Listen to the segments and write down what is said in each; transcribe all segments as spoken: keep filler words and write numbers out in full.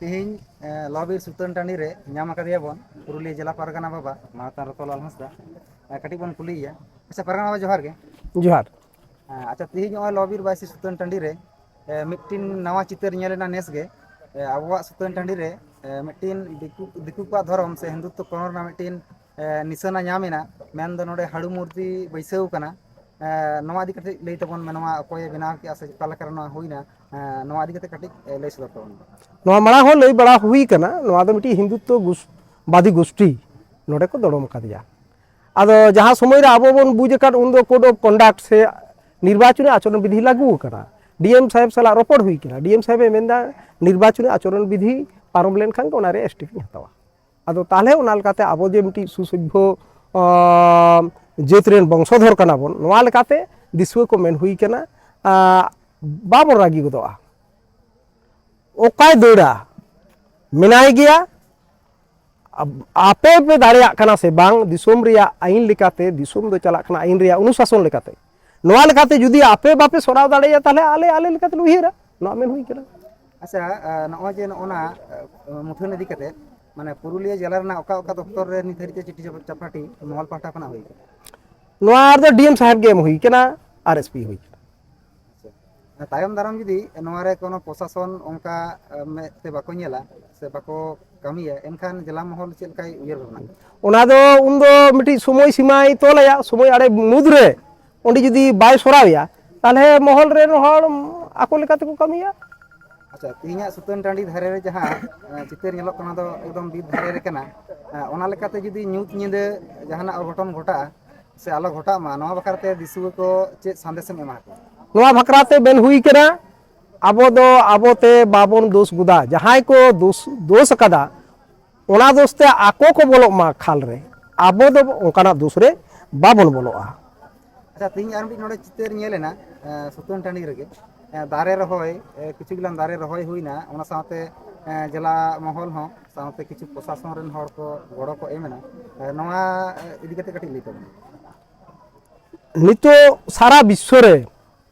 ᱛᱮᱦᱮᱧ ᱞᱚᱵᱤᱨ ᱥᱩᱛᱟᱹᱱ ᱴᱟᱺᱰᱤ ᱨᱮ ᱧᱟᱢ ᱟᱠᱟᱫᱮᱭᱟ ᱵᱚᱱ ᱯᱩᱨᱩᱞᱤᱭᱟᱹ ᱡᱮᱞᱟ ᱯᱟᱨᱜᱟᱱᱟ ᱵᱟᱵᱟ ᱢᱟᱱᱚᱛᱟᱱ ᱨᱚᱛᱚᱱᱞᱟᱞ ᱦᱟᱸᱥᱫᱟ᱾ ᱠᱟᱹᱴᱤᱡ ᱵᱚᱱ ᱠᱩᱞᱤᱭᱮᱭᱟ᱾ ᱟᱪᱪᱷᱟ ᱯᱟᱨᱜᱟᱱᱟ ᱵᱟᱵᱟ, ᱡᱚᱦᱟᱨ ᱜᱮ᱾ ᱡᱚᱦᱟᱨ᱾ ᱟᱪᱪᱷᱟ, ᱛᱮᱦᱮᱧ ᱱᱚᱜᱼᱚᱭ ᱞᱚᱵᱤᱨ ᱵᱟᱭᱥᱤ ᱥᱩᱛᱟᱹᱱ ᱴᱟᱺᱰᱤ ᱨᱮ ᱢᱤᱫᱴᱤᱱ ᱱᱟᱣᱟ ᱪᱤᱛᱟᱹᱨ ᱧᱮᱞ ᱮᱱᱟ ᱱᱮᱥ ᱜᱮ᱾ ᱟᱵᱚᱣᱟᱜ ᱥᱩᱛᱟᱹᱱ ᱴᱟᱺᱰᱤ ᱨᱮ ᱢᱤᱫᱴᱤᱱ ᱫᱤᱠᱩ ᱫᱤᱠᱩ ᱠᱚᱣᱟᱜ ᱫᱷᱚᱨᱚᱢ ᱥᱮ ᱦᱤᱱᱫᱩᱛᱛᱚ ᱠᱚᱨᱚᱱ ᱨᱮᱱᱟᱜ ᱢᱤᱫᱴᱤᱱ ᱱᱤᱥᱟᱹᱱᱟ ᱧᱟᱢ ᱮᱱᱟ, ᱢᱮᱱᱫᱚ ᱱᱚᱰᱮ ᱦᱟᱹᱲᱩ ᱢᱩᱨᱛᱤ ᱵᱟᱹᱭᱥᱟᱹᱣ ᱠᱟᱱᱟ᱾ ᱱᱚᱣᱟ ᱤᱫᱤ ᱠᱟᱛᱮ ᱞᱟᱹᱭ ᱛᱟᱵᱚᱱ ᱢᱮ, ᱱᱚᱣᱟ ᱚᱠᱚᱭᱮ ᱵᱮᱱᱟᱣ ᱠᱮᱜᱼᱟ ᱥᱮ ᱚᱠᱟ ᱞᱮᱠᱟ ᱨᱮ ᱱᱚᱣᱟ ᱦᱩᱭᱱᱟ? ᱱᱚᱣᱟ ᱤᱫᱤ ᱠᱟᱛᱮ ᱠᱟᱹᱴᱤᱡ ᱞᱟᱹᱭ ᱥᱚᱫᱚᱨ ᱛᱟᱵᱚᱱ ᱢᱮ᱾ ᱱᱚᱣᱟ ᱢᱟᱲᱟᱝ ᱦᱚᱸ ᱞᱟᱹᱭ ᱵᱟᱲᱟ ᱦᱩᱭ ᱠᱟᱱᱟ, ᱱᱚᱣᱟ ᱫᱚ ᱢᱤᱫᱴᱤᱡ ᱦᱤᱱᱫᱩᱛᱛᱚ ᱜᱩᱥ- ᱵᱟᱫᱤ ᱜᱳᱥᱴᱤ ᱱᱚᱰᱮ ᱠᱚ ᱫᱚᱲᱚᱢ ᱟᱠᱟᱫᱮᱭᱟ᱾ ᱟᱫᱚ ᱡᱟᱦᱟᱸ ᱥᱚᱢᱚᱭ ᱨᱮ ᱟᱵᱚ ᱵᱚᱱ ᱵᱩᱡᱽ ᱟᱠᱟᱫ, ᱩᱱᱫᱚ code of conduct ᱥᱮ ᱱᱤᱨᱵᱟᱪᱚᱱᱤ ᱟᱪᱚᱨᱚᱱ ᱵᱤᱫᱷᱤ ᱞᱟᱹᱜᱩ ᱟᱠᱟᱱᱟ᱾ ᱰᱤ ᱮᱢ ᱥᱟᱦᱮᱵᱽ ᱥᱟᱞᱟᱜ ᱨᱚᱯᱚᱲ ᱦᱩᱭ ᱠᱟᱱᱟ᱾ ᱰᱤ ᱮᱢ ᱥᱟᱦᱮᱵᱽ ᱮ ᱢᱮᱱᱫᱟ, ᱱᱤᱨᱵᱟᱪᱚᱱᱤ ᱟᱪᱚᱨᱚᱱ ᱵᱤᱫᱷᱤ ᱯᱟᱨᱚᱢ ᱞᱮᱱᱠᱷᱟᱱ ᱜᱮ ᱚᱱᱟᱨᱮ ᱮᱥ ᱴᱤ ᱯᱤᱧ ᱦᱟᱛᱟᱣᱟ᱾ ᱟᱫᱚ ᱛᱟᱦᱚᱞᱮ ᱚᱱᱟ ᱞᱮᱠᱟᱛᱮ ᱟᱵᱚ ᱡᱮ ᱢᱤᱫᱴᱤᱡ ᱥᱩᱥᱚᱵᱷᱭᱚ, ᱟᱸ, ᱡᱟᱹᱛ ᱨᱮᱱ ᱵᱚᱝᱥᱚᱫᱷᱚᱨ ᱠᱟᱱᱟ ᱵᱚᱱ, ᱱᱚᱣᱟ ᱞᱮᱠᱟᱛᱮ ᱫᱤᱥᱩᱣᱟᱹ ᱠᱚ ᱢᱮᱱ ᱦᱩᱭ ᱠᱟᱱᱟ, ᱟᱸ, ᱵᱟᱵᱚᱱ ᱨᱟᱹᱜᱤ ᱜᱚᱫᱚᱜᱼᱟ᱾ ᱚᱠᱟᱭ ᱫᱟᱹᱲᱟ? ᱢᱮᱱᱟᱭ ᱜᱮᱭᱟ᱾ ᱟᱯ-, ᱟᱯᱮ ᱯᱮ ᱫᱟᱲᱮᱭᱟᱜ ᱠᱟᱱᱟ ᱥᱮ ᱵᱟᱝ, ᱫᱤᱥᱚᱢ ᱨᱮᱭᱟᱜ ᱟᱹᱭᱤᱱ ᱞᱮᱠᱟᱛᱮ, ᱫᱤᱥᱚᱢ ᱫᱚ ᱪᱟᱞᱟᱜ ᱠᱟᱱᱟ ᱟᱹᱭᱤᱱ ᱨᱮᱭᱟᱜ ᱚᱱᱩᱥᱟᱥᱚᱱ ᱞᱮᱠᱟᱛᱮ᱾ ᱱᱚᱣᱟ ᱞᱮᱠᱟᱛᱮ ᱡᱩᱫᱤ ᱟᱯᱮ ᱵᱟᱯᱮ ᱥᱚᱨᱟᱣ ᱫᱟᱲᱮᱭᱟᱜᱼᱟ, ᱛᱟᱦᱚᱞᱮ ᱟᱞᱮ ᱟᱞᱮ ᱞᱮᱠᱟᱛᱮ ᱞᱮ ᱩᱭᱦᱟᱹᱨᱟ, ᱱᱚᱣᱟ ᱢᱮᱱ ᱦᱩᱭ ᱠᱟᱱᱟ᱾ ᱟᱪᱪᱷᱟ, ᱱᱚᱜᱼᱚᱭ ᱡᱮ ᱱᱚᱜᱼᱚ ᱱᱟ ᱢᱩᱴᱷᱟᱹᱱ ᱤᱫᱤ ᱠᱟᱛᱮ, ᱢᱟᱱᱮ ᱯᱩᱨᱩᱞᱤᱭᱟᱹ ᱡᱮᱞᱟ ᱨᱮᱱᱟᱜ ᱚᱠᱟ ᱚᱠᱟ ᱫᱚᱯᱛᱚᱨ ᱨᱮ ᱱᱤᱛ ᱫᱷᱟᱹᱨᱤᱡ ᱛᱮ ᱪᱤᱴᱷᱤ ᱪᱟᱯᱟᱴᱷᱤ ᱢᱚᱦᱚᱞ ᱯᱟᱦᱴᱟ ᱠᱷᱚᱱᱟᱜ ᱦᱩᱭ ᱠᱟᱱᱟ? ᱱᱚᱣᱟ ᱨᱮᱫᱚ ᱰᱤ ᱮᱢ ᱥᱟᱦᱮᱵᱽ ᱜᱮ ᱮᱢ ᱦᱩᱭ ᱠᱟᱱᱟ ᱟᱨ ᱮᱥ ᱯᱤ ᱦᱩᱭ ᱠᱟᱱᱟ᱾ ᱛᱟᱭᱚᱢ ᱫᱟᱨᱟᱢ ᱡᱩᱫᱤ ᱱᱚᱣᱟ ᱨᱮ ᱠᱳᱱᱳ ᱯᱨᱚᱥᱟᱥᱚᱱ ᱚᱱᱠᱟ ᱢᱮᱫ ᱛᱮ ᱵᱟᱠᱚ ᱧᱮᱞᱟ ᱥᱮ ᱵᱟᱠᱚ ᱠᱟᱹᱢᱤᱭᱟ, ᱮᱱᱠᱷᱟᱱ ᱡᱮᱞᱟ ᱢᱚᱦᱚᱞ ᱪᱮᱫ ᱞᱮᱠᱟᱭ ᱩᱭᱦᱟᱹᱨ ᱵᱷᱟᱵᱽᱱᱟ? ᱚᱱᱟ ᱫᱚ ᱩᱱᱫᱚ ᱢᱤᱫᱴᱤᱡ ᱥᱚᱢᱚᱭ ᱥᱤᱢᱟᱭ ᱛᱚᱞᱟᱭᱟ, ᱥᱚᱢᱚᱭ ᱟᱲᱮ ᱢᱩᱫᱽ ᱨᱮ ᱚᱸᱰᱮ ᱡᱩᱫᱤ ᱵᱟᱭ ᱥᱚᱨᱟᱣᱮᱭᱟ, ᱛᱟᱦᱚᱞᱮ ᱢᱚᱦᱚᱞ ᱨᱮᱱ ᱦᱚᱲ ᱟᱠᱚ ᱞᱮᱠᱟ ᱛᱮᱠᱚ ᱠᱟᱹᱢᱤᱭᱟ᱾ ᱟᱪᱪᱷᱟ, ᱛᱮᱦᱮᱧᱟᱜ ᱥᱩᱛᱟᱹᱱ ᱴᱟᱺᱰᱤ ᱫᱷᱟᱨᱮ ᱨᱮ ᱡᱟᱦᱟᱸ ᱪᱤᱛᱟᱹᱨ ᱧᱮᱞᱚᱜ ᱠᱟᱱᱟ, ᱫᱚ ᱮᱠᱫᱚᱢ ᱵᱤᱨ ᱫᱷᱟᱨᱮ ᱨᱮ ᱠᱟᱱᱟ᱾ ᱚᱱᱟ ᱞᱮᱠᱟᱛᱮ ᱡᱩᱫᱤ ᱧᱩᱛ ᱧᱤᱫᱟᱹ ᱡᱟᱦᱟᱱᱟᱜ ᱚᱜᱷᱚᱴᱚᱱ ᱜᱷᱚᱴᱟᱜᱼᱟ ᱥᱮ ᱟᱞᱚ ᱜᱷᱚᱴᱟᱜ ᱢᱟ, ᱱᱚᱣᱟ ᱵᱟᱠᱷᱨᱟ ᱛᱮ ᱫᱤᱥᱩᱣᱟᱹ ᱠᱚ ᱪᱮᱫ ᱥᱟᱸᱫᱮᱥ ᱮᱢ ᱮᱢᱟ ᱠᱚᱣᱟ? ᱱᱚᱣᱟ ᱵᱟᱠᱷᱨᱟ ᱛᱮ ᱢᱮᱱ ᱦᱩᱭ ᱠᱟᱱᱟ, ᱟᱵᱚ ᱫᱚ ᱟᱵᱚ ᱛᱮ ᱵᱟᱵᱚᱱ ᱫᱳᱥ ᱜᱚᱫᱟ᱾ ᱡᱟᱦᱟᱸᱭ ᱠᱚ ᱫᱳᱥ, ᱫᱳᱥ ᱟᱠᱟᱫᱟ, ᱚᱱᱟ ᱫᱳᱥ ᱛᱮ ᱟᱠᱚ ᱠᱚ ᱵᱚᱞᱚᱜ ᱢᱟ ᱠᱷᱟᱞ ᱨᱮ, ᱟᱵᱚ ᱫᱚ ᱚᱱᱠᱟᱱᱟᱜ ᱫᱳᱥ ᱨᱮ ᱵᱟᱵᱚᱱ ᱵᱚᱞᱚᱜᱼᱟ᱾ ᱟᱪᱪᱷᱟ, ᱛᱮᱦᱮᱧ ᱟᱨ ᱢᱤᱫᱴᱤᱡ ᱱᱚᱰᱮ ᱪᱤᱛᱟᱹᱨ ᱧᱮᱞ ᱮᱱᱟ, ᱥᱩᱛᱟᱹᱱ ᱴᱟᱺᱰᱤ ᱨᱮᱜᱮ ᱫᱟᱨᱮ ᱨᱚᱦᱚᱭ, ᱠᱤᱪᱷᱩ ᱜᱤᱞᱟᱱ ᱫᱟᱨᱮ ᱨᱚᱦᱚᱭ ᱦᱩᱭᱱᱟ, ᱚᱱᱟ ᱥᱟᱶᱛᱮ ᱡᱮᱞᱟ ᱢᱚᱦᱚᱞ ᱦᱚᱸ ᱥᱟᱶᱛᱮ ᱠᱤᱪᱷᱩ ᱯᱨᱚᱥᱟᱥᱚᱱ ᱨᱮᱱ ᱦᱚᱲ ᱠᱚ ᱜᱚᱲᱚ ᱠᱚ ᱮᱢ ᱮᱱᱟ᱾ ᱱᱚᱣᱟ ᱤᱫᱤ ᱠᱟᱛᱮ ᱠᱟᱹᱴᱤᱡ ᱞᱟᱹᱭ ᱛᱟᱵᱚᱱ ᱢᱮ᱾ ᱱᱤᱛᱚᱜ ᱥᱟᱨᱟ ᱵᱤᱥᱥᱚ ᱨᱮ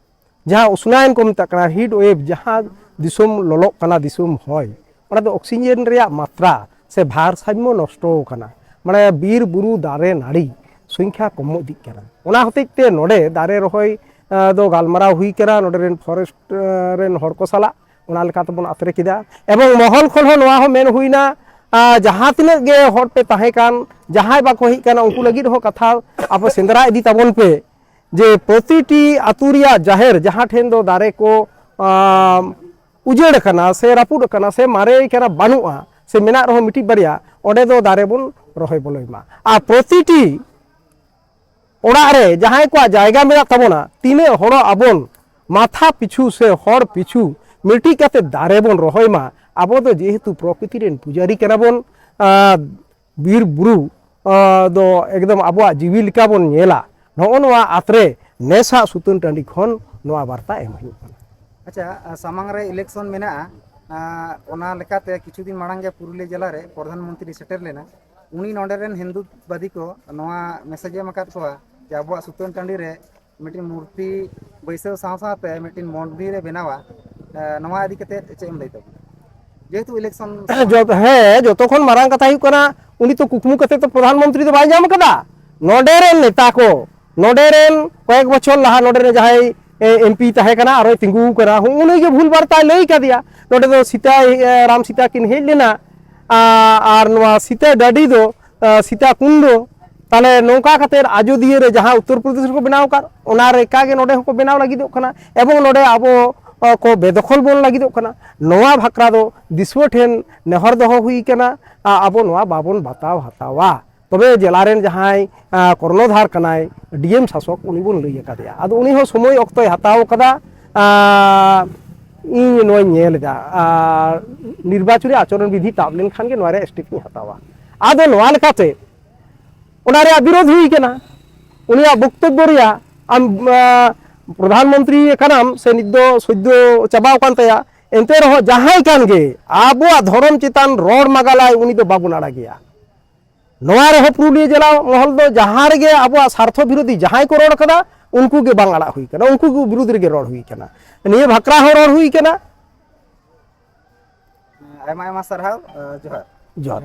ᱡᱟᱦᱟᱸ ᱩᱥᱱᱟᱭᱚᱱ ᱠᱚ ᱢᱮᱛᱟᱜ ᱠᱟᱱᱟ, heat wave, ᱡᱟᱦᱟᱸ ᱫᱤᱥᱚᱢ ᱞᱚᱞᱚᱜ ᱠᱟᱱᱟ, ᱫᱤᱥᱚᱢ ᱦᱚᱭ, ᱚᱱᱟ ᱫᱚ ᱚᱠᱥᱤᱡᱮᱱ ᱨᱮᱭᱟᱜ ᱢᱟᱛᱨᱟ ᱥᱮ ᱵᱷᱟᱨᱥᱟᱢᱢᱚ ᱱᱚᱥᱴᱚ ᱟᱠᱟᱱᱟ᱾ ᱢᱟᱱᱮ ᱵᱤᱨ ᱵᱩᱨᱩ ᱫᱟᱨᱮ ᱱᱟᱹᱲᱤ ᱥᱚᱝᱠᱷᱟ ᱠᱚᱢ ᱤᱫᱤᱜ ᱠᱟᱱᱟ᱾ ᱚᱱᱟ ᱦᱚᱛᱮᱡ ᱛᱮ ᱱᱚᱰᱮ ᱫᱟᱨᱮ ᱨᱚᱦᱚᱭ, ᱟᱸ, ᱫᱚ ᱜᱟᱞᱢᱟᱨᱟᱣ ᱦᱩᱭ ᱠᱟᱱᱟ ᱱᱚᱰᱮ ᱨᱮᱱ ᱯᱷᱚᱨᱮᱥᱴ, ᱟᱸ, ᱨᱮᱱ ᱦᱚᱲ ᱠᱚ ᱥᱟᱞᱟᱜ, ᱚᱱᱟ ᱞᱮᱠᱟ ᱛᱮᱵᱚᱱ ᱟᱛᱨᱮ ᱠᱮᱫᱟ᱾ ᱮᱵᱚᱝ ᱢᱚᱦᱚᱞ ᱠᱷᱚᱱ ᱦᱚᱸ ᱱᱚᱣᱟ ᱦᱚᱸ ᱢᱮᱱ ᱦᱩᱭᱱᱟ, ᱟᱸ, ᱡᱟᱦᱟᱸ ᱛᱤᱱᱟᱹᱜ ᱜᱮ ᱦᱚᱲ ᱯᱮ ᱛᱟᱦᱮᱸ ᱠᱟᱱ, ᱡᱟᱦᱟᱸᱭ ᱵᱟᱠᱚ ᱦᱮᱡ ᱠᱟᱱᱟ, ᱩᱱᱠᱩ ᱞᱟᱹᱜᱤᱫ ᱦᱚᱸ ᱠᱟᱛᱷᱟ ᱟᱯᱮ ᱥᱮᱸᱫᱽᱨᱟ ᱤᱫᱤ ᱛᱟᱵᱚᱱ ᱯᱮ, ᱡᱮ ᱯᱨᱚᱛᱤᱴᱤ ᱟᱹᱛᱩ ᱨᱮᱭᱟᱜ ᱡᱟᱦᱮᱨ ᱡᱟᱦᱟᱸ ᱴᱷᱮᱱ ᱫᱚ ᱫᱟᱨᱮ ᱠᱚ, ᱟᱸ, ᱩᱡᱟᱹᱲ ᱟᱠᱟᱱᱟ ᱥᱮ ᱨᱟᱹᱯᱩᱫ ᱟᱠᱟᱱᱟ ᱥᱮ ᱢᱟᱨᱮ ᱠᱟᱱᱟ, ᱵᱟᱹᱱᱩᱜᱼᱟ ᱥᱮ ᱢᱮᱱᱟᱜ ᱨᱮᱦᱚᱸ ᱢᱤᱫᱴᱤᱡ ᱵᱟᱨᱭᱟ, ᱚᱸᱰᱮ ᱫᱚ ᱫᱟᱨᱮ ᱵᱚᱱ ᱨᱚᱦᱚᱭ ᱵᱚᱞᱚᱭ ᱢᱟ᱾ ᱟᱨ ᱯᱨᱚᱛᱤᱴᱤ ᱚᱲᱟᱜ ᱨᱮ ᱡᱟᱦᱟᱸᱭ ᱠᱚᱣᱟᱜ ᱡᱟᱭᱜᱟ ᱢᱮᱱᱟᱜ ᱛᱟᱵᱚᱱᱟ, ᱛᱤᱱᱟᱹᱜ ᱦᱚᱲ ᱟᱵᱚᱱ ᱢᱟᱛᱷᱟ ᱯᱤᱪᱷᱩ ᱥᱮ ᱦᱚᱲ ᱯᱤᱪᱷᱩ ᱢᱤᱫᱴᱤᱡ ᱠᱟᱛᱮ ᱫᱟᱨᱮ ᱵᱚᱱ ᱨᱚᱦᱚᱭ ᱢᱟ᱾ ᱟᱵᱚ ᱫᱚ ᱡᱮᱦᱮᱛᱩ ᱯᱨᱚᱠᱨᱤᱛᱤ ᱨᱮᱱ ᱯᱩᱡᱟᱨᱤ ᱠᱟᱱᱟ ᱵᱚᱱ, ᱟᱨ ᱵᱤᱨ ᱵᱩᱨᱩ, ᱟᱸ, ᱫᱚ ᱮᱠᱫᱚᱢ ᱟᱵᱚᱣᱟᱜ ᱡᱤᱣᱤ ᱞᱮᱠᱟ ᱵᱚᱱ ᱧᱮᱞᱟ᱾ ᱱᱚᱜᱼᱚ ᱱᱚᱣᱟ ᱟᱛᱨᱮ ᱱᱮᱥᱟᱜ ᱥᱩᱛᱟᱹᱱ ᱴᱟᱺᱰᱤ ᱠᱷᱚᱱ ᱱᱚᱣᱟ ᱵᱟᱨᱛᱟ ᱮᱢ ᱦᱩᱭᱩᱜ ᱠᱟᱱᱟ᱾ ᱟᱪᱪᱷᱟ, ᱟ, ᱥᱟᱢᱟᱝ ᱨᱮ ᱤᱞᱮᱠᱥᱚᱱ ᱢᱮᱱᱟᱜᱼᱟ, ᱟ, ᱚᱱᱟ ᱞᱮᱠᱟᱛᱮ ᱠᱤᱪᱷᱩ ᱫᱤᱱ ᱢᱟᱲᱟᱝ ᱜᱮ ᱯᱩᱨᱩᱞᱤᱭᱟᱹ ᱡᱮᱞᱟ ᱨᱮ ᱯᱨᱚᱫᱷᱟᱱ ᱢᱚᱱᱛᱨᱤ ᱥᱮᱴᱮᱨ ᱞᱮᱱᱟ᱾ ᱩᱱᱤ ᱱᱚᱰᱮ ᱨᱮᱱ ᱦᱤᱱᱫᱩᱛᱵᱟᱫᱤ ᱠᱚ ᱱᱚᱣᱟ ᱢᱮᱥᱮᱡ ᱮ ᱮᱢ ᱟᱠᱟᱫ ᱠᱚᱣᱟ ᱡᱮ ᱟᱵᱚᱣᱟᱜ ᱥᱩᱛᱟᱹᱱ ᱴᱟᱺᱰᱤ ᱨᱮ ᱢᱤᱫᱴᱤᱡ ᱢᱩᱨᱛᱤ ᱵᱟᱹᱭᱥᱟᱹᱣ ᱥᱟᱶ ᱥᱟᱶᱛᱮ ᱢᱤᱫᱴᱤᱡ ᱢᱚᱱᱫᱤᱨ ᱮ ᱵᱮᱱᱟᱣᱟ᱾ ᱮ, ᱱᱚᱣᱟ ᱤᱫᱤ ᱠᱟᱛᱮ ᱪᱮᱫ ᱮᱢ ᱞᱟᱹᱭ ᱛᱟᱵᱚᱱᱟ? ᱡᱮᱦᱮᱛᱩ ᱤᱞᱮᱠᱥᱚᱱ ᱡᱚᱛ-, ᱦᱮᱸ, ᱡᱚᱛᱚ ᱠᱷᱚᱱ ᱢᱟᱨᱟᱝ ᱠᱟᱛᱷᱟ ᱦᱩᱭᱩᱜ ᱠᱟᱱᱟ, ᱩᱱᱤ ᱛᱚ ᱠᱩᱠᱢᱩ ᱠᱟᱛᱮ ᱛᱚ ᱯᱨᱚᱫᱷᱟᱱ ᱢᱚᱱᱛᱨᱤ ᱫᱚ ᱵᱟᱭ ᱧᱟᱢ ᱠᱟᱫᱟ᱾ ᱱᱚᱰᱮ ᱨᱮᱱ ᱱᱮᱛᱟ ᱠᱚ, ᱱᱚᱰᱮ ᱨᱮᱱ ᱠᱚᱭᱮᱠ ᱵᱚᱪᱷᱚᱨ ᱞᱟᱦᱟ ᱱᱚᱰᱮ ᱨᱮᱱ ᱡᱟᱦᱟᱸᱭ, ᱮ, ᱮᱢ ᱯᱤ ᱛᱟᱦᱮᱸ ᱠᱟᱱᱟ, ᱟᱨᱚᱭ ᱛᱤᱸᱜᱩ ᱠᱟᱱᱟ, ᱦᱚᱸ ᱩᱱᱤ ᱜᱮ ᱵᱷᱩᱞ ᱵᱟᱨᱛᱟᱭ ᱞᱟᱹᱭ ᱠᱟᱫᱮᱭᱟ᱾ ᱱᱚᱰᱮ ᱫᱚ ᱥᱤᱛᱟ, ᱮ, ᱨᱟᱢ ᱥᱤᱛᱟ ᱠᱤᱱ ᱦᱮᱡ ᱞᱮᱱᱟ, ᱟ-, ᱟᱨ ᱱᱚᱣᱟ ᱥᱤᱛᱟ ᱰᱟᱹᱰᱤ ᱫᱚ, ᱟ, ᱥᱤᱛᱟ ᱠᱩᱸᱰ ᱫᱚ, ᱛᱟᱦᱞᱮ ᱱᱚᱝᱠᱟ ᱠᱟᱛᱮ ᱟᱡᱚᱫᱤᱭᱟᱹ ᱨᱮ ᱡᱟᱦᱟᱸ ᱩᱛᱛᱚᱨ ᱯᱨᱚᱫᱮᱥ ᱨᱮᱠᱚ ᱵᱮᱱᱟᱣ ᱟᱠᱟᱫ, ᱚᱱᱟ ᱞᱮᱠᱟ ᱜᱮ ᱱᱚᱰᱮ ᱦᱚᱸᱠᱚ ᱵᱮᱱᱟᱣ ᱞᱟᱹᱜᱤᱫᱚᱜ ᱠᱟᱱᱟ, ᱮᱵᱚᱝ ᱱᱚᱰᱮ ᱟᱵᱚ, ᱟ, ᱠᱚ ᱵᱮᱫᱚᱠᱷᱚᱞ ᱵᱚᱱ ᱞᱟᱹᱜᱤᱫᱚᱜ ᱠᱟᱱᱟ᱾ ᱱᱚᱣᱟ ᱵᱷᱟᱠᱨᱟ ᱫᱚ ᱫᱤᱥᱩᱣᱟᱹ ᱴᱷᱮᱱ ᱱᱮᱦᱚᱨ ᱫᱚᱦᱚ ᱦᱩᱭ ᱠᱟᱱᱟ, ᱟ-, ᱟᱵᱚ ᱱᱚᱣᱟ ᱵᱟᱵᱚᱱ ᱵᱟᱛᱟᱣ ᱦᱟᱛᱟᱣᱟ᱾ ᱛᱚᱵᱮ ᱡᱮᱞᱟ ᱨᱮᱱ ᱡᱟᱦᱟᱸᱭ, ᱟ, ᱠᱚᱨᱱᱚᱫᱷᱟᱨ ᱠᱟᱱᱟᱭ, ᱰᱤ ᱮᱢ ᱥᱟᱥᱚᱠ, ᱩᱱᱤ ᱵᱚᱱ ᱞᱟᱹᱭ ᱟᱠᱟᱫᱮᱭᱟ᱾ ᱟᱫᱚ ᱩᱱᱤ ᱦᱚᱸ ᱥᱚᱢᱚᱭ ᱚᱠᱛᱚᱭ ᱦᱟᱛᱟᱣ ᱠᱟᱫᱟ, ᱟ, ᱤᱧ ᱱᱚᱣᱟᱧ ᱧᱮᱞ ᱮᱫᱟ, ᱟᱨ ᱱᱤᱨᱵᱟᱪᱚᱱᱤ ᱟᱪᱚᱨᱚᱱ ᱵᱤᱫᱷᱤ ᱛᱟᱵ ᱞᱮᱱᱠᱷᱟᱱ ᱜᱮ ᱱᱚᱣᱟ ᱨᱮᱭᱟᱜ ᱥᱴᱮᱯ ᱤᱧ ᱦᱟᱛᱟᱣᱟ᱾ ᱟᱫᱚ ᱱᱚᱣᱟ ᱞᱮᱠᱟᱛᱮ ᱚᱱᱟ ᱨᱮᱭᱟᱜ ᱵᱤᱨᱳᱫᱷ ᱦᱩᱭ ᱠᱟᱱᱟ᱾ ᱩᱱᱤᱭᱟᱜ ᱵᱚᱠᱛᱚᱵᱵᱚ ᱨᱮᱭᱟᱜ, ᱟᱢ, ᱟ, ᱯᱨᱚᱫᱷᱟᱱ ᱢᱚᱱᱛᱨᱤ ᱠᱟᱱᱟᱢ ᱥᱮ ᱱᱤᱛ ᱫᱚ ᱥᱚᱫᱽᱫᱚ ᱪᱟᱵᱟᱣ ᱟᱠᱟᱱ ᱛᱟᱭᱟ, ᱮᱱᱛᱮ ᱨᱮᱦᱚᱸ ᱡᱟᱦᱟᱸᱭ ᱠᱟᱱ ᱜᱮ ᱟᱵᱚᱣᱟᱜ ᱫᱷᱚᱨᱚᱢ ᱪᱮᱛᱟᱱ ᱨᱚᱲ ᱢᱟᱜᱟᱞᱟᱭ, ᱩᱱᱤ ᱫᱚ ᱵᱟᱵᱚᱱ ᱟᱲᱟᱜᱮᱭᱟ᱾ ᱱᱚᱣᱟ ᱨᱮᱦᱚᱸ ᱯᱩᱨᱩᱞᱤᱭᱟᱹ ᱡᱮᱞᱟ ᱢᱚᱦᱚᱞ ᱫᱚ ᱡᱟᱦᱟᱸ ᱨᱮᱜᱮ ᱟᱵᱚᱣᱟᱜ ᱥᱟᱨᱛᱷᱚ ᱵᱤᱨᱳᱫᱷᱤ ᱡᱟᱦᱟᱸᱭ ᱠᱚ ᱨᱚᱲ ᱠᱟᱫᱟ, ᱩᱱᱠᱩ ᱜᱮ ᱵᱟᱝ ᱟᱲᱟᱜ ᱦᱩᱭ ᱠᱟᱱᱟ, ᱩᱱᱠᱩ ᱜᱮ ᱵᱤᱨᱩᱫᱷ ᱨᱮᱜᱮ ᱨᱚᱲ ᱦᱩᱭ ᱠᱟᱱᱟ᱾ ᱱᱤᱭᱟᱹ ᱵᱷᱟᱠᱨᱟ ᱦᱚᱸ ᱨᱚᱲ ᱦᱩᱭ ᱠᱟᱱᱟ᱾ ᱟᱭᱢᱟ ᱟᱭᱢᱟ ᱥᱟᱨᱦᱟᱣ᱾ ᱟᱸ, ᱡᱚᱦᱟᱨ᱾ ᱡᱚᱦᱟᱨ᱾